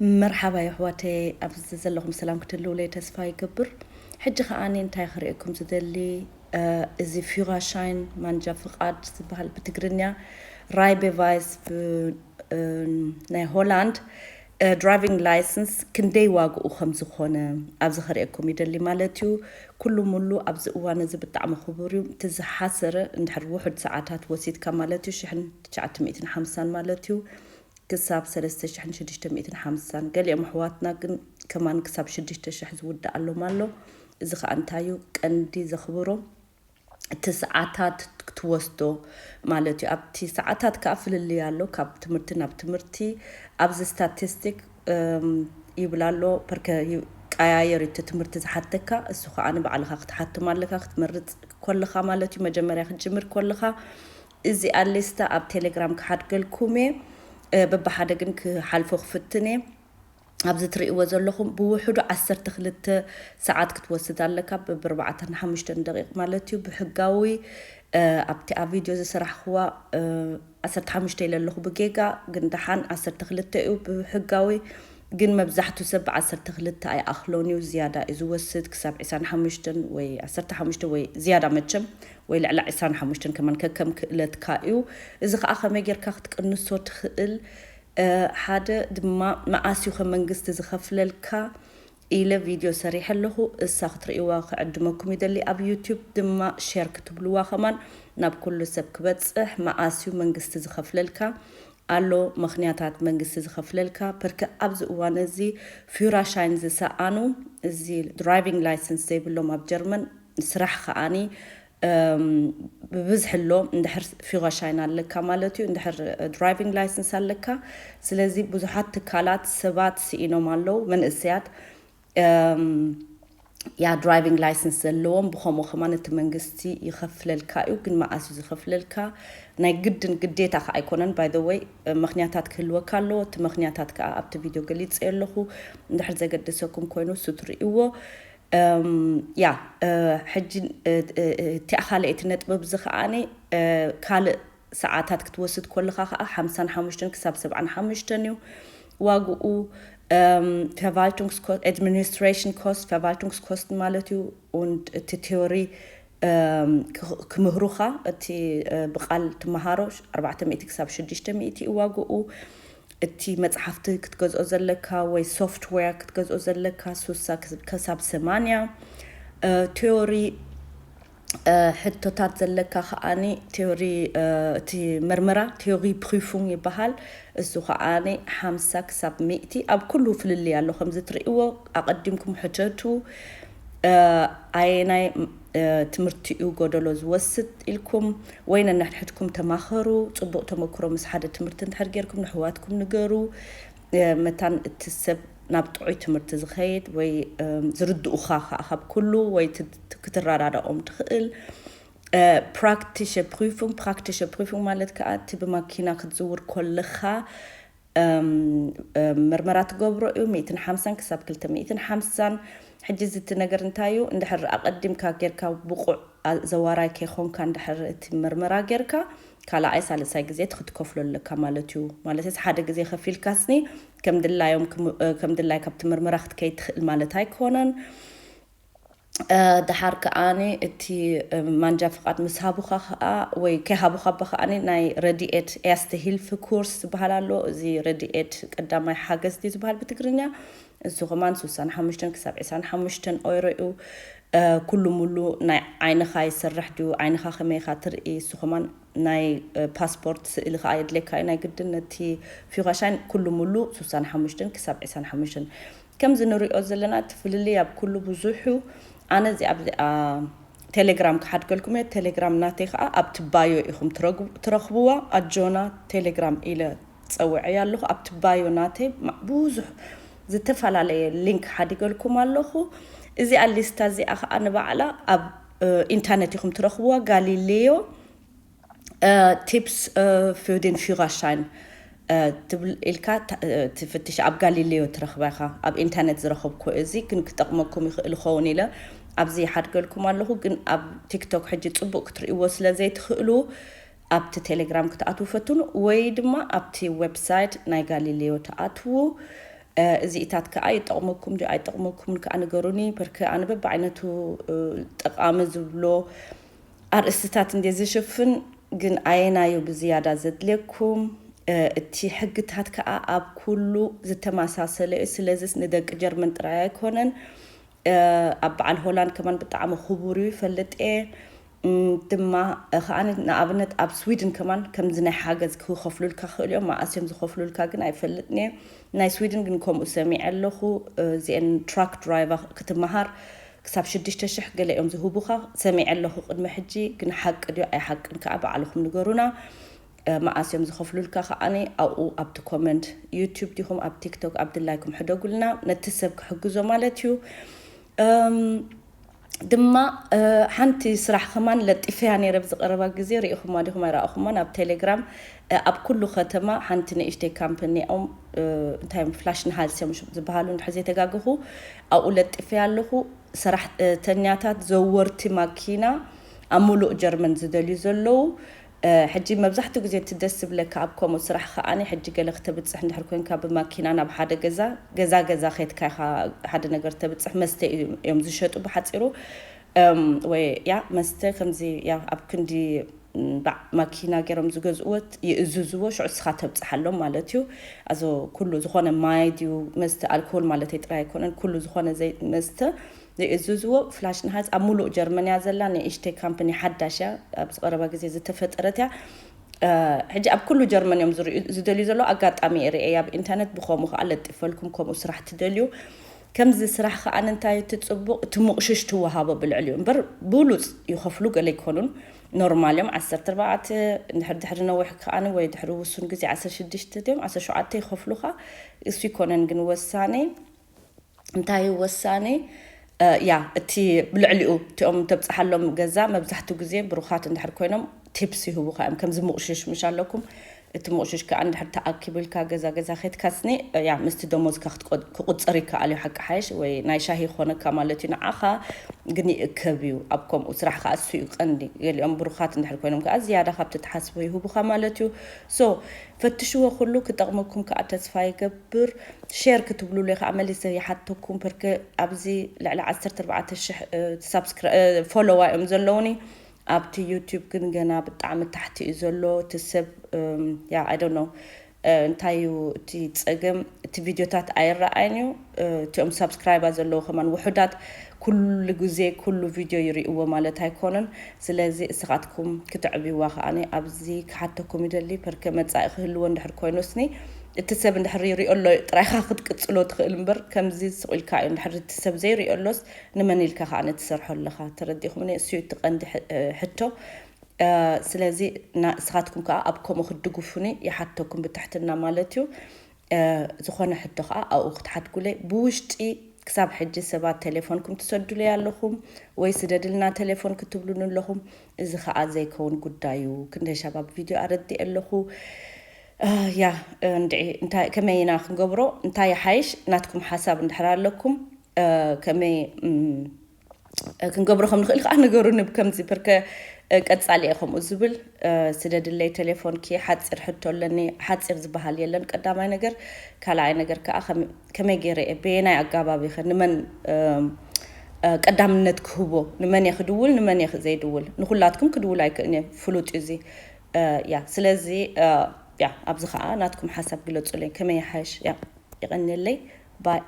መርሓባ የሕዋተይ፣ ኣብዚ ዘለኹም ሰላም ክትህልውለይ ተስፋ ይገብር። ሕጂ ከኣ ኣነ እንታይ ክርእየኩም ዝደሊ፣ እ፣ እዚ ፊራሻይን ማንጃ ፍቓድ ዝበሃል ብትግርኛ፣ ራይቤቫይስ ብ-፣ እ፣ ናይ ሆላንድ፣ እ፣ ድራይቪንግ ላይሰንስ ክንደይ ዋግኡ ከም ዝኾነ ኣብዚ ክርእየኩም ይደሊ ማለት እዩ። ኩሉ ሙሉ ኣብዚ እዋን እዚ ብጣዕሚ ክቡር እዩ። እቲ ዝሓሰረ እንድሕር ውሑድ ሰዓታት ወሲድካ ማለት እዩ፣ ሽሕን ትሽዓተ ሚእትን ሓምሳን ማለት እዩ። ክሳብ ሰለስተ ሽሕን ሽዱሽተ ሚእትን ሓምሳን። ገሊኦም ኣሕዋትና ግን ከማን ክሳብ ሽዱሽተ ሽሕ ዝውዳእ ኣሎም ኣሎ። እዚ ኸኣ እንታይ እዩ ቀንዲ ዘኽብሮ? እቲ ሰዓታት ክትወስዶ ማለት እዩ። ኣብቲ ሰዓታት ከኣ ፍልልይ ኣሎ ካብ ትምህርቲ ናብ ትምህርቲ። ኣብዚ ስታቲስቲክ፣ እም፣ ይብል ኣሎ፣ ፐርከ-፣ ዩ-፣ ቀያየር እቲ ትምህርቲ ዝሓተካ፣ እሱ ኸኣ ንባዕልኻ ክትሓትም ኣለካ፣ ክትመርጽ ከለኻ ማለት እዩ። መጀመርያ ክትጅምር ከለኻ እዚኣ ሊስታ ኣብ ቴሌግራም ክሓድገልኩም እየ። እ፣ በብሓደ ግን ክሓልፎ ክፍትን እየ። ኣብዚ ትርእይዎ ዘለኹም ብውሕዱ ዓሰርተ ክልተ ሰዓት ክትወስድ ኣለካ፣ በብኣርባዕተን ሓሙሽተን ደቂቕ ማለት እዩ። ብሕጋዊ፣ እ፣ ኣብቲ ኣብ ቪድዮ ዝሰራሕኽዋ፣ እ፣ ዓሰርተ ሓሙሽተ ኢለ ኣለኹ ብጌጋ፣ ግን ደሓን ዓሰርተ ክልተ እዩ ብሕጋዊ። ግን መብዛሕቱ ሰብ ብዓሰርተ ክልተ ኣይኣኽሎን እዩ፣ ዝያዳ እዩ ዝወስድ። ክሳብ ዕስራን ሓሙሽተን ወይ ዓሰርተ ሓሙሽተ ወይ ዝያዳ መቸም፣ ወይ ልዕሊ ዕስራን ሓሙሽተን ከማን ከከም ክእለትካ እዩ። እዚ ኸኣ ከመይ ጌርካ ክትቅንሶ ትኽእል? እ፣ ሓደ ድማ መኣስ እዩ ከ መንግስቲ ዝኸፍለልካ ኢለ ቪድዮ ሰሪሐ ኣለኹ። እሳ ክትርእይዋ ክዕድመኩም ይደሊ። ኣብ ዩቲዩብ ድማ ሼር ክትብልዋ ከማን ናብ ኩሉ ሰብ ክበጽሕ። መኣስ እዩ መንግስቲ ዝኸፍለልካ ኣሎ፣ ምኽንያታት መንግስቲ ዝኸፍለልካ። ፐርከ ኣብዚ እዋን እዚ ፊራሻይን ዝሰኣኑ፣ እዚ ድራይቪንግ ላይሰንስ ዘይብሎም ኣብ ጀርመን ስራሕ ከኣኒ፣ እም፣ ብብዝሒ ኣሎ። እንድሕር ፊራሻይን ኣለካ ማለት እዩ፣ እንድሕር ድራይቪንግ ላይሰንስ ኣለካ። ስለዚ ብዙሓት ትካላት፣ ሰባት ስኢኖም ኣለዉ፣ መንእሰያት። እም፣ ያ ድራይቪንግ ላይሰንስ ዘለዎም ብኸምኡ ከማን እቲ መንግስቲ ይኸፍለልካ እዩ። ግን መኣስ እዩ ዝኸፍለልካ? ናይ ግድን ግዴታ ከኣ ኣይኮነን። ባይ ዘ ወይ፣ ምኽንያታት ክህልወካ ኣለዎ። እቲ ምኽንያታት ከኣ ኣብቲ ቪድዮ ገሊጸ ኣለኹ። እንድሕር ዘገደሰኩም ኮይኑ እሱ ትርእይዎ። እም፣ ያ፣ እ፣ ሕጂ፣ እ፣ እ፣ እ፣ እቲኣ ካልኣይቲ ነጥቢ ኣብዚ ከኣኒ፣ እ፣ ካልእ ሰዓታት ክትወስድ ከለኻ ከኣ ሓምሳን ሓሙሽተን ክሳብ ሰብዓን ሓሙሽተን እዩ ዋግኡ። እም፣ ቨርቫልቱንግስኮ-፣ ኣድሚኒስትሬሽን ኮስት፣ ቨርቫልቱንግስኮስት ማለት እዩ። Und እቲ ቲዮሪ፣ እም፣ ክህ-፣ ክምህሩኻ፣ እቲ፣ እ፣ ብቓል ትመሃሮ ኣርባዕተ ሚእቲ ክሳብ ሽዱሽተ ሚእቲ እዩ ዋግኡ። እቲ መጽሓፍቲ ክትገዝኦ ዘለካ ወይ ሶፍትዌር ክትገዝኦ ዘለካ ሱሳ ክስ-፣ ክሳብ ሰማንያ። እ፣ ቲዮሪ፣ እ፣ ሕቶታት ዘለካ ከኣኒ ቲዮሪ፣ እ፣ እቲ መርመራ ቲዮሪ ፕሪፉንግ ይበሃል። እሱ ከኣኒ ሓምሳ ክሳብ ሚእቲ። ኣብ ኩሉ ፍልልይ ኣሎ፣ ከምዚ ትርእይዎ። ኣቐዲምኩም ሕተቱ። እ፣ ኣየናይ፣ እ፣ ትምህርቲ እዩ ጎደሎ ዝወስድ ኢልኩም ወይ ነንሕድሕድኩም ተማኸሩ። ጽቡቕ ተመክሮ ምስ ሓደ ትምህርቲ እንድሕር ጌርኩም ንሕዋትኩም ንገሩ። እ፣ መታን እቲ ሰብ ናብ ጥዑይ ትምህርቲ ዝኸይድ ወይ፣ እም፣ ዝርድኡኻ ከኣ ካብ ኩሉ ወይ ት-፣ ት-፣ ክትረዳዳኦም ትኽእል። እ፣ ፕራክቲሸ ፕሪፉንግ፣ ፕራክቲሸ ፕሪፉንግ ማለት ከኣ እቲ ብማኪና ክትዝውር ከለኻ፣ እም፣ እም፣ መርመራ ትገብሮ እዩ፣ ሚእትን ሓምሳን ክሳብ ክልተ ሚእትን ሓምሳን። ሕጂ እዚ እቲ ነገር እንታይ እዩ? እንድሕር ኣቐዲምካ ጌርካ ብቑዕ ኣ-፣ ዘዋራይ ከይኾንካ እንድሕር እቲ መርመራ ጌርካ፣ ካልኣይ ሳልሳይ ግዜ እቲ ክትከፍሎ ኣለካ ማለት እዩ። ማለት እዚ ሓደ ግዜ ከፊልካስኒ ከም ድላዮም ክም-፣ እ፣ ከም ድላይ ካብቲ መርመራ ክትከይድ ትኽእል ማለት ኣይኮነን። እ፣ ደሓር ከኣኒ እቲ፣ እ፣ ማንጃ ፍቓድ ምስ ሃቡኻ ከኣ ወይ ከይሃቡኻ ባ ከኣኒ ናይ ረድኤት ኤርስተ ሂልፍ ኩርስ ዝበሃል ኣሎ። እዚ ረድኤት ቀዳማይ ሓገዝ ድዩ ዝበሃል ብትግርኛ? እሱ ከማን ስሳን ሓሙሽተን ክሳብ ዕስራን ሓሙሽተን ኦይሮ እዩ። እ፣ ኩሉ ሙሉ ናይ ዓይንኻ ይሰርሕ ድዩ? ዓይንኻ ከመይ ኢኻ ትርኢ? እሱ ከማን ናይ፣ እ፣ ፓስፖርት ስእሊ ከኣ የድልየካ እዩ። ናይ ግድን ነቲ ፊኻሻይን ኩሉ ሙሉ ስሳን ሓሙሽተን ክሳብ ዕስራን ሓሙሽተን። ከምዚ ንሪኦ ዘለና እቲ ፍልልይ ኣብ ኩሉ ብዙሕ እዩ። ኣነ እዚ ኣብ፣ ኣ፣ ቴሌግራም ክሓድገልኩም እየ። ቴሌግራም ናተይ ከኣ ኣብቲ ባዮ ኢኹም ትረግ-፣ ትረኽብዋ። ኣጆና ቴሌግራም ኢለ ጸውዐያ ኣለኹ። ኣብቲ ባዮ ናተይ ማ-፣ ብዙሕ ዝተፈላለየ ሊንክ ሓዲገልኩም ኣለኹ። እዚኣ ሊስታ እዚኣ ከኣ ንባዕላ ኣብ፣ እ፣ ኢንተርኔት ኢኹም ትረኽብዋ። ጋሊሌዮ፣ እ፣ ቲፕስ፣ እ፣ ፊር ዲን ፊራሻይን፣ እ፣ ትብል ኢልካ ታ-፣ እ፣ ትፍትሽ። ኣብ ጋሊሌዮ ትረኽባ ኢኻ። ኣብ ኢንተርኔት ዝረኸብኩ እዚ ግን ክጠቕመኩም ይኽእል ይኸውን ኢለ ኣብዚ ይሓድገልኩም ኣለኹ። ግን ኣብ ቲክቶክ ሕጂ ጽቡቕ ክትርእይዎ ስለ ዘይትኽእሉ ኣብቲ ቴሌግራም ክትኣትዉ ፈትኑ፣ ወይ ድማ ኣብቲ ዌብሳይት ናይ ጋሊሌዮ ትኣትዉ። እዚኢታት ከዓ ይጠቕመኩም ዶ ኣይጠቕመኩምን ከዓ ንገሩኒ። በርከ ኣነ በብዓይነቱ ጠቓሚ ዝብሎ ኣርእስትታት እንደ ዝሽፍን፣ ግን ኣየናዩ ብዝያዳ ዘድልየኩም? እቲ ሕግታት ከዓ ኣብ ኩሉ ዝተመሳሰለ እዩ። ስለዚስ ንደቂ ጀርመን ጥራይ ኣይኮነን፣ ኣብ በዓል ሆላንድ ከማን ብጣዕሚ ክቡር እዩ ይፈልጥ እየ። ድማ ከዓኒ ንኣብነት ኣብ ስዊድን ከማን ከምዚ ናይ ሓገዝ ክኸፍሉልካ ክኽእል እዮም። መኣስ እዮም ዝኸፍሉልካ ግን ኣይፈልጥን እየ። ናይ ስዊድን ግን ከምኡ ሰሚዐ ኣለኹ። እዚአን ትራክ ድራይቫ ክትመሃር ክሳብ ሽዱሽተ ሽሕ ገለ እዮም ዝህቡኻ ሰሚዐ ኣለኹ ቅድሚ ሕጂ። ግን ሓቂ ድዮ ኣይሓቅን ከዓ ባዕልኹም ንገሩና። መኣስ እዮም ዝኸፍሉልካ ከዓኒ ኣብኡ ኣብቲ ኮመንት ዩቲዩብ ዲኹም ኣብ ቲክቶክ ኣብ ድላይኩም ሕደጉልና፣ ነቲ ሰብ ክሕግዞ ማለት እዩ። ድማ ሓንቲ ስራሕ ከማን ለጢፈያ ነይረ ብዝቀረባ ግዜ። ርኢኹማ ዲኹም ኣይረኣኹማን? ኣብ ቴሌግራም ኣብ ኩሉ ከተማ ሓንቲ ንእሽተይ ካምፕኒ እዮም፣ እንታይ እዮም፣ ፍላሽንሃልስ እዮም ዝበሃሉ እንድሕር ዘይተጋገኹ፣ ኣብኡ ለጢፈያ ኣለኹ። ሰራሕተኛታት ዘወርቲ ማኪና ኣብ ሙሉእ ጀርመን ዝደልዩ ዘለዉ። ሕጂ መብዛሕትኡ ግዜ እቲ ደስ ዝብለካ ኣብ ከምኡ ስራሕ ከዓኒ፣ ሕጂ ገለ ክተብፅሕ እንድሕር ኮንካ ብማኪና ናብ ሓደ ገዛ፣ ገዛ ገዛ ከይድካ ኢኻ ሓደ ነገር ተብፅሕ። መስተ እዮም ዝሸጡ ብሓፂሩ። ወይ ያ መስተ ከምዚ ያ ኣብ ክንዲ ባዕ ማኪና ገይሮም ዝገዝእዎ ይእዝዝዎ፣ ሽዑ እስኻ ተብፅሓሎም ማለት እዩ። ኣዞ ኩሉ ዝኾነ ማይ ድዩ መስተ፣ ኣልኮል ማለት ጥራይ ኣይኮነን፣ ኩሉ ዝኾነ መስተ ይእዝዝዎ። ፍላሽንሃልስ ኣብ ሙሉእ ጀርመን እያ ዘላ፣ ንእሽተይ ካምፕኒ ሓዳሽ እያ፣ ኣብ ዝቐረባ ግዜ ዝተፈጠረት እያ። ሕጂ ኣብ ኩሉ ጀርመን እዮም ዝደልዩ ዘለዉ። ኣጋጣሚ እየ ርእየ ኣብ ኢንተርነት፣ ብኸምኡ ከዓ ለጢፈልኩም፣ ከምኡ ስራሕ ትደልዩ። ከምዚ ስራሕ ከዓ እንታይ እቲ ፅቡቕ፣ እቲ ምቑሽሽ ትወሃቦ ብልዕሊኡ እምበር ብሉፅ ይኸፍሉ ገለ ይኮኑን፣ ኖርማል እዮም። ዓሰርተ ኣርባዕተ፣ እንድሕር ድሕሪ ነዊሕ ከዓኒ ወይ ድሕሪ ውሱን ግዜ ዓሰርተ ሽዱሽተ ድዮም ዓሰርተ ሸውዓተ ይኸፍሉኻ። እሱ ይኮነን ግን ወሳኒ እንታይ እዩ ወሳኒ? ያ እቲ ብልዕሊኡ እቲኦም ተብፅሓሎም ገዛ መብዛሕትኡ ግዜ ብሩኻት እንድሕር ኮይኖም ቲፕስ ይህቡኻ እዮም። ከምዚ ምቑሽሽ ምሽ ኣለኩም፣ እቲ ምቑሽሽ ከዓ እንድሕር ተኣኪብልካ ገዛ ገዛ ከይትካስኒ ያ ምስቲ ደሞዝካ ክቁፀር ይከኣል እዩ። ሓቂ ሓይሽ ወይ ናይ ሻሂ ይኾነካ ማለት እዩ ንዓኻ፣ ግን ይእከብ እዩ። ኣብ ከምኡ ስራሕ ከዓ እሱ እዩ ቀንዲ። ገሊኦም ብሩኻት እንድሕር ኮይኖም ከዓ ዝያዳ ካብቲ ትሓስቦ ይህቡኻ ማለት እዩ። ሶ ፈትሽዎ፣ ኩሉ ክጠቕመኩም ከዓ ተስፋ ይገብር። ሼር ክትብሉለይ ከዓ መሊሰ ይሓተኩም። በርከ ኣብዚ ልዕሊ ዓሰርተ ኣርባዕተ ሽሕ ፎሎዋ እዮም ዘለውኒ። ኣብቲ ዩቲዩብ ግን ገና ብጣዕሚ ታሕቲ እዩ ዘሎ እቲ ሰብ። ያ ኣይ ዶንት ኖ እንታይ እዩ እቲ ፀገም፣ እቲ ቪድዮታት ኣይረኣይን እዩ። እቲኦም ሳብስክራይባ ዘለዉ ከማን ውሑዳት፣ ኩሉ ግዜ ኩሉ ቪድዮ ይርእይዎ ማለት ኣይኮነን። ስለዚ እስኻትኩም ክትዕብይዋ ከዓኒ ኣብዚ ክሓተኩም ይደሊ። በርከ መፃኢ ክህልዎ እንድሕር ኮይኑስኒ እቲ ሰብ እንድሕር ይሪኦ ኣሎ ጥራይካ ክትቅፅሎ ትኽእል እምበር ከምዚ ስቕ ኢልካ እዩ። እንድሕር እቲ ሰብ ዘይሪኦ ኣሎስ ንመን ኢልካ ከዓ ነትሰርሖ ኣለኻ? ተረዲኹምኒ? እሱ እዩ እቲ ቀንዲ ሕቶ። ስለዚ እስኻትኩም ከዓ ኣብ ከምኡ ክትድግፉኒ ይሓተኩም ብትሕትና ማለት እዩ። ዝኾነ ሕቶ ከዓ ኣብኡ ክትሓትጉለይ። ብውሽጢ ክሳብ ሕጂ ሰባት ቴሌፎንኩም ትሰዱለይ ኣለኹም ወይ ስደድልና ቴሌፎን ክትብሉኒ ኣለኹም። እዚ ከዓ ዘይከውን ጉዳይ እዩ። ክንደይ ሻብ ኣብ ቪድዮ ኣረዲእ ኣለኹ። ያ እንድዒ እንታይ ከመይ ኢና ክንገብሮ? እንታይ ይሓይሽ? ናትኩም ሓሳብ እንድሕር ኣለኩም ከመይ ክንገብሮ ከም ንኽእል ከዓ ንገሩኒ። ብከምዚ በርከ ቀፃሊ እየ ከምኡ ዝብል። ስደድለይ ቴሌፎንኪ። ሓፂር ሕቶ ኣለኒ። ሓፂር ዝበሃል የለን ቀዳማይ ነገር። ካልኣይ ነገር ከዓ ከመይ ገይረ እየ በየናይ ኣጋባብ እየ ንመን ቀዳምነት ክህቦ? ንመን እየ ክድውል ንመን እየ ዘይድውል? ንኩላትኩም ክድውል ኣይክእልን እየ፣ ፍሉጥ እዩ እዚ። ያ ስለዚ ያ ኣብዚ ከዓ ናትኩም ሓሳብ ግለፁለይ ከመይ ይሓይሽ? ያ ይቐንየለይ ባይ።